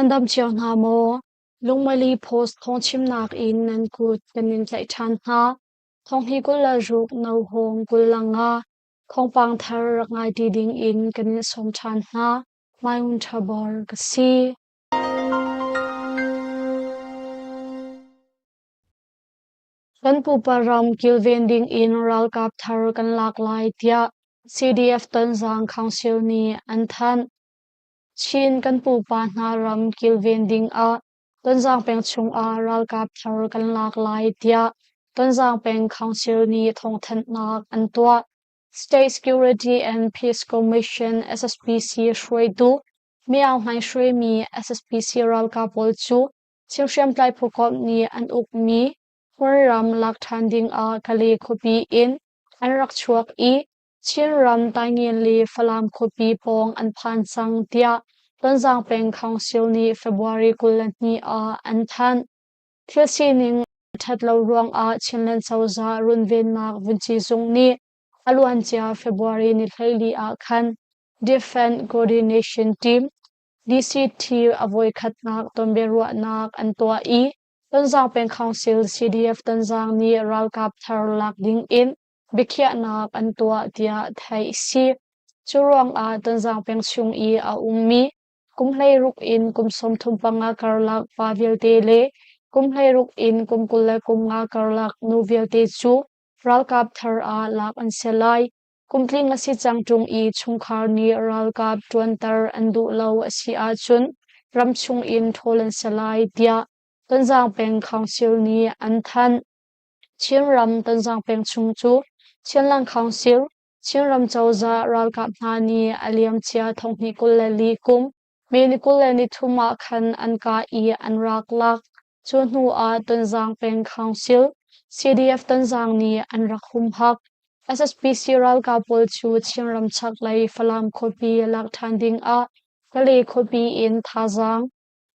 Nan dam cio hna maw? Lungmali Post thawngchimnak in nan kut kan in tlaih ṭhan hna. Thawng hi 26 no hawng 25 thawngpang thar rak ngai ti ding in kan in sawm ṭhan hna. Maiun Ṭhabor ka si. Kan pupa ram kilven ding in ralkap thar kan lak lai tiah CDF Tonzang Council nih an thanh. Chin kan pupa hna ram kilven ding ah Tonzang peng chungah ralkap thar kan lak lai tiah Tonzang peng Council nih thawngthanhnak an tuah. State Security and Peace Commission SSPC hruaitu Myo Hlaing hruaimi SSPC ralkap pawl cu Chin hriamtlai phukomh nih an ukmi Kawlram lak ṭhan dingah Kale khuapi in an rak chuak i Chinram Taingen le Falam khuapi pawng an phan cang tiah Tonzang peng Council nih February 22 ah an thanh. Thil sining a ṭhat lo ruangah Chinland cozah runvennak vunci zung nih a luancia February ni 14 ah khan Defense Coordination Team DCT a voikhatnak tonbiaruahnak an tuah i Tonzang peng Council CDF Tonzang nih ralkap thar lak ding in biakhiahnak an tuah tiah theih a si. Cu ruangah Tonzang peng chung i a ummi kum 16 in kum 35 karlak pa vialte le kum 16 in kum 25 karlak nu vialte cu ralkap thar ah lak an si lai. Kumtling a si cang ṭung i chungkhar nih ralkap ṭuanter an duh lo a si ahcun ramchung in ṭhawl an si lai tiah Tonzang peng Council nih an thanh. Chinram Tonzang peng chung cu Chinland Council, Chinram cozah ralkap hna nih a liamcia thonghnih 24 kum May ni 23 ah khan an kah i an rak lak. Cu hnu ah Tonzang peng Council, CDF Tonzang nih an rak humhak. SSPC ralkap pawl cu Chinram chaklei Falam khuapi lak ṭhan ding ah Kale khuapi in thazaang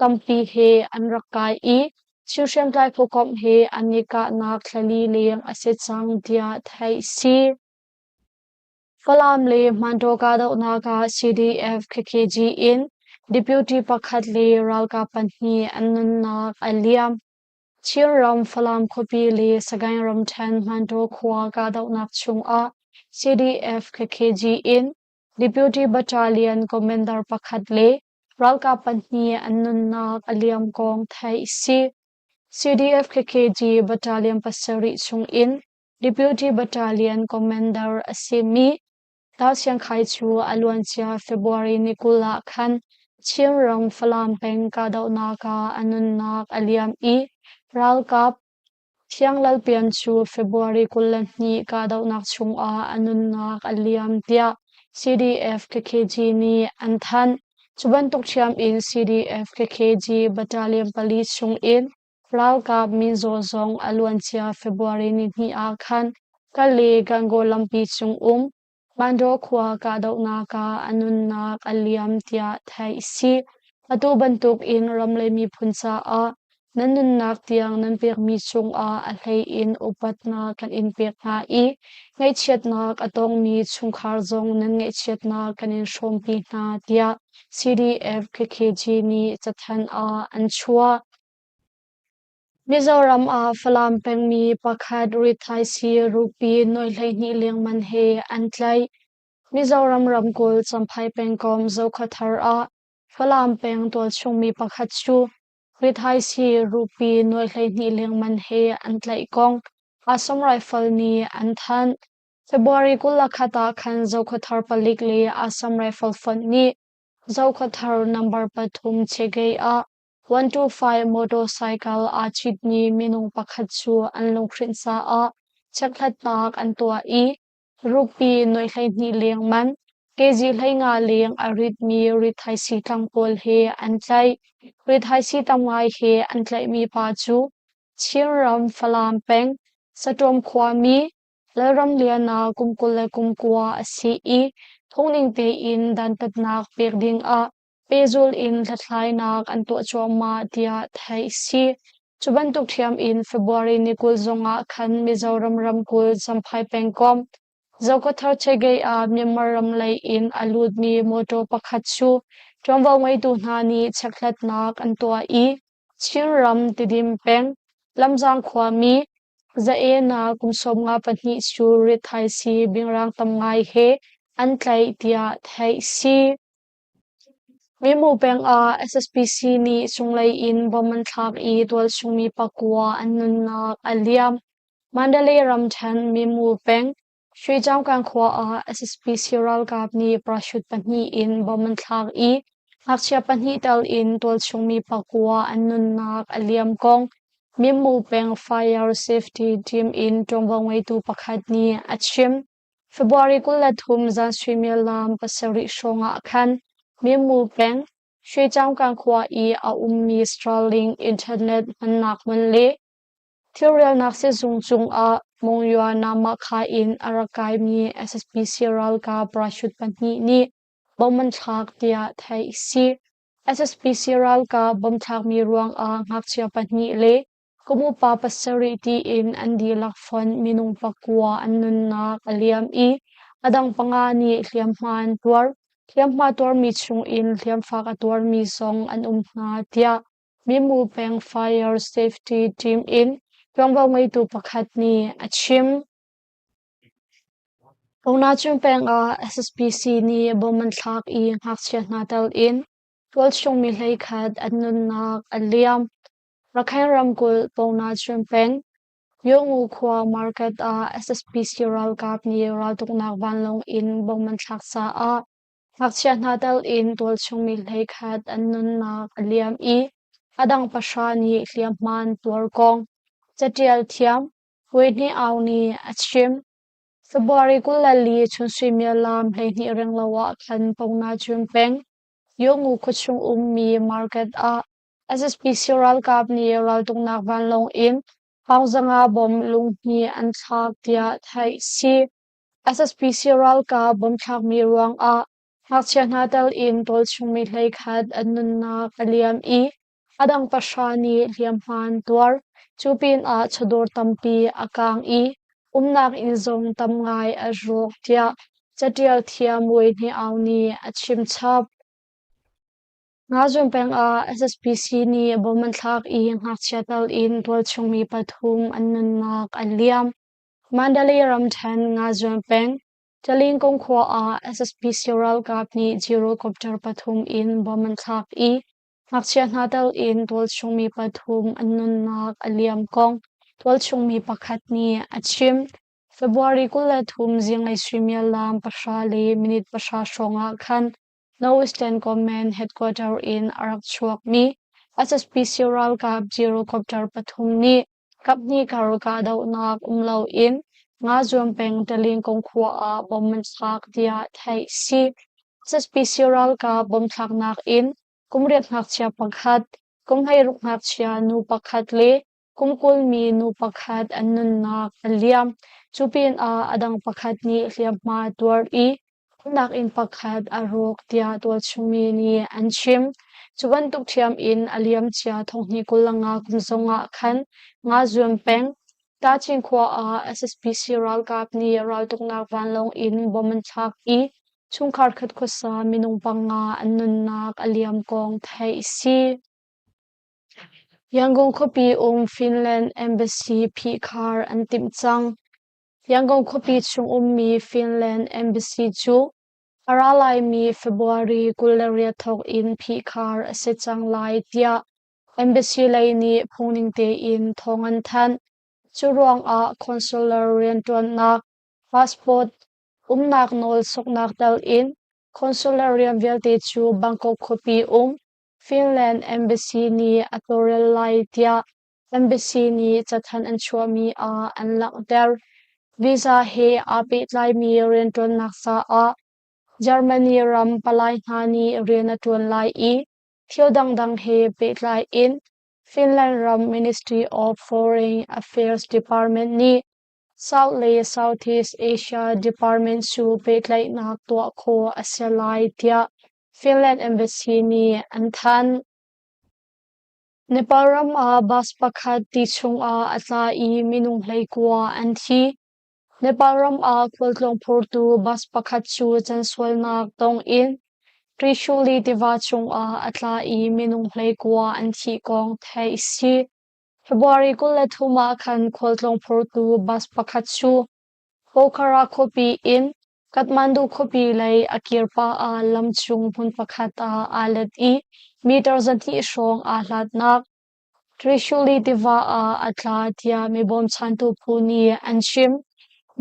tampi he an rak kai i Chin hriamtlai phukomh he an i kahnak thlali leng a si cang tiah theih a si. Falam le Hmantaw kahdohnak ah CDF KKG in deputy pakhat le ralkap pahnih an nunnak a liam. Chinram Falam khuapi le Sagaing ramṭhen Hmantaw khua kahdohnak chungah CDF KKG in deputy battalion commander pakhat le ralkap pahnih an nunnak a liam kong theih a si. CDF KKG battalion pasarih chungin Deputy Battalion Commander a simi Tau Siangkhai cu a luancia February ni 20 ah khan Chinram Falam peng kahdohnak ah a nunnak a liam i ralkap Thiang Lal Pian cu February 22 kahdohnak chungah a nunnak a liam tiah CDF KKG nih an thanh. Cu bantuk ṭhiam in CDF KKG Battalion pali chungin Ralkap minzaw zong a luancia February nihnih ah khan Kale Gangaw lampi cung um Mandaw khua kahdohnak ah a nunnak a liam tiah theih a si. Atu bantuk in ram le miphun caah nan nunnak tiang nan pekmi cungah a hlei in upatnak kan in pek hna i ngaihchiatnak a tongmi chungkhar zong nan ngaihchiatnak kan in hrawmpi hna tiah CDF KKG nih cathanh ah an chuah. Mizoram ah Falam pengmi pakhat rithaisii rupee nuai 12 lengman he an tlaih. Mizoram ramkulh Champhai pengkomh Zokhawthar ah Falam peng tualchungmi pakhat cu rithaisii rupee nuai 12 lengman he an tlaih kong Assam Rifle nih an thanh. February 21 ah khan Zokhawthar palik le Assam Rifle fonh nih Zokhawthar number pathum Chegei ah 125 motorcycle aa citmi minung pakhat cu an lunghrinh caah chekhlatnak an tuah i rupee nuai 12 leng man kg 15 leng a ritmi rithaisii tlang pawl he an tlaih. Rithaisii tam ngai he an tlaihmi pa cu Chinram Falam peng Saṭawm khuami Lalramlian ah kum 29 a si i phungning tein dantatnak pek dingah pehzulh in hlathlainak an tuah cuahmah tiah theih a si. Cu bantuk ṭhiam in February ni 20 zongah khan Mizoram ramkulh Champhai pengkomh Zokhawthar Chegei ah Myanmar ram lei in a lutmi motor pakhat cu Ṭuanvo ngeitu hna nih chekhlatnak an tuah i Chinram Tidim peng Lamzang khuami Zaena kum 52 cu rithaisii bingrang tam ngai he an tlaih tiah theih si. Mimu peng ah SSPC nih cunglei in bom an thlak i tualchung mi pakua an nunnak a liam. Mandalay ramṭhen Mimu peng Shuichangkang khua ah SSPC ralkap nih parachute pahnih in bom an thlak i ngakchia pahnih tel in tualchung mi pakua an nunnak a liam kong Mimu peng Fire Safety Team in ṭuanvo ngeitu pakhat nih a chim. February 23 zan suimilam 7 hrawng ah khan Mimu peng Shuichangkang khua i a ummi Starlink internet hmannak hmun le Thilrelnak sizung cungah Monywa Namakha in a rak kaimi SSPC ralkap parachute pahnih nih bom an thlak tiah theih a si. SSPC ralkap bom thlakmi ruangah ngakchia pahnih le kum upa pasarih tiin an dihlak fonh minung pakua an nunnak a liam i a dang panga nih hliamhma an tuar. Hliamhma tuarmi chungin hliamfak a tuarmi zong an um hna tiah Mimu peng Fire Safety Team in ṭuanvo ngeitu pakhat nih a chim. Pongnachung peng ah SSPC nih bom an thlak i ngakchia hna tel in tualchung mi 11 an nunnak a liam. Rakhine ramkulh Pongnachung peng Yongu khua market ah SSPC ralkap nih raltuknak vanlawng in bom an thlak caah Ngakchia hna tel in tualchung mi 11 an nunnak a liam i a dang pahra nih hliamhma an tuar kong caṭial thiam Wai Hne Aung nih a chim. February 24 chun suimilam 12 renglo ah khan Pongnachun peng Yongu khuachung ummi market ah SSPC ralkap nih raltuknak vanlawng in paungzanga bom lunghnih an thlak tiah theih a si. SSPC ralkap bom thlakmi ruangah ngakchia hna tel in tualchung mi 11 an nunnak a liam i a dang pahra nih hliamhma an tuar. Cu pinah chawdawr tampi a kaang i umnak inn zong tam ngai a rawk tiah caṭial thiam Wai Hne Aung nih a chim chap. Ngazun peng ah SSPC nih bom an thlak i ngakchia tel in tualchung mi pathum an nunnak a liam. Mandalay ramṭhen Ngazuan peng Talingkung khua ah SSPC ralkap nih gyrocopter pathum in bom an thlak i ngakchia hna tel in tualchung mi pathum an nunnak a liam kong tualchung mi pakhat nih a chim. February 23 zinglei suimilam 10:10 hrawng ah khan Northeastern Command headquarter in a rak chuakmi SSPC ralkap gyrocopter pathum nih Kaphnih kar kahdohnak um loin Ngazuam peng Talingkung khua ah bom an thlak tiah theih a si. SSPC ralkap bom thlaknak in kum riat ngakchia pakhat, kum 16 ngakchia nu pakhat le kum 20 mi nu pakhat an nunnak a liam. Cu pinah a dang pakhat nih hliamhma a tuar i Umnak inn pakhat a rawk tiah tualchungmi nih an chim. Cu bantuk ṭhiam in a liamcia thonghnih 25 kum zongah khan Ngazuam peng, Tachin khua ah SSPC ralkap nih raltuknak vanlawng in bom an thlak i chungkhar khat khuasa minung panga an nunnak a liam kong theih a si. Yangon khuapi um Finland Embassy phihkhar an timh cang. Yangon khuapi chung ummi Finland Embassy cu a ra laimi February 28 thawk in phihkhar a si cang lai tiah embassy lei nih phungning tein thawng an thanh. Cu ruangah consular rianṭuannak, passport, umnak nawl soknak tel in consular rian vialte cu Bangkok khuapi um Finland Embassy nih a tawlrel lai tiah Embassy nih cathanh an chuahmi ah an langhter. Visa he aa pehtlaimi rianṭuannak caah Germany ram palai hna nih rian a ṭuan lai i thil dangdang he pehtlai in Finland ram Ministry of Foreign Affairs Department nih South le Southeast Asia Department cu pehtlaihnak tuah khawh a si lai tiah Finland Embassy nih an thanh. Nepal ram ah bus pakhat ti chungah a tla i minung 19 an thi. Nepal ram ah khualtlawng phurtu bus pakhat cu cansualnak tong in Trishuli tiva cungah a tla i minung 19 an thih kong theih a si. February 23 ah khan khualtlawng phortu bus pakhat cu Pokhara khuapi in Kathmandu khuapi lei a kir pah ah lamcung hmun pakhat ah aa let i meter 200 hrawng aa hlatnak Trishuli tiva ah a tla tiah mi bawmchantu phu nih an chim.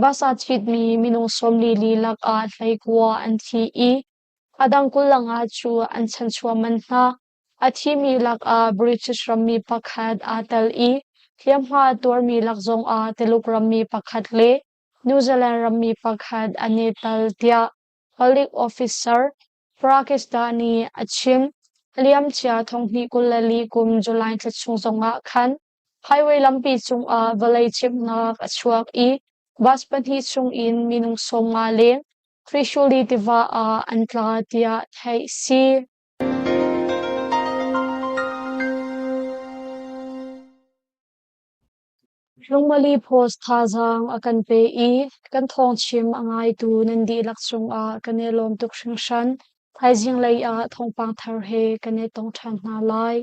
Bus aa citmi minung 44 lakah 19 an thi i a dang 25 cu an chanchuah manh hna. A thimi lakah British rammi pakhat aa tel i hliamhma a tuarmi lak zongah Tuluk rammi pakhat le New Zealand rammi pakhat an i tel tiah palik officer Prakesh nih a chim. A liamcia 2024 kum July thla chung zongah khan highway lampi cungah vawlei cimhnak a chuak i bus pahnih chungin minung 50 leng Trishuli tiva ah an tla tiah theih si. Lungmali Post thazaang a kan pe i kan thawngchim a ngaitu nan dihlak cungah kan i lawm tuk hringhran. Thaizing lei ah thawngpang thar he kan i tong ṭhan hna lai.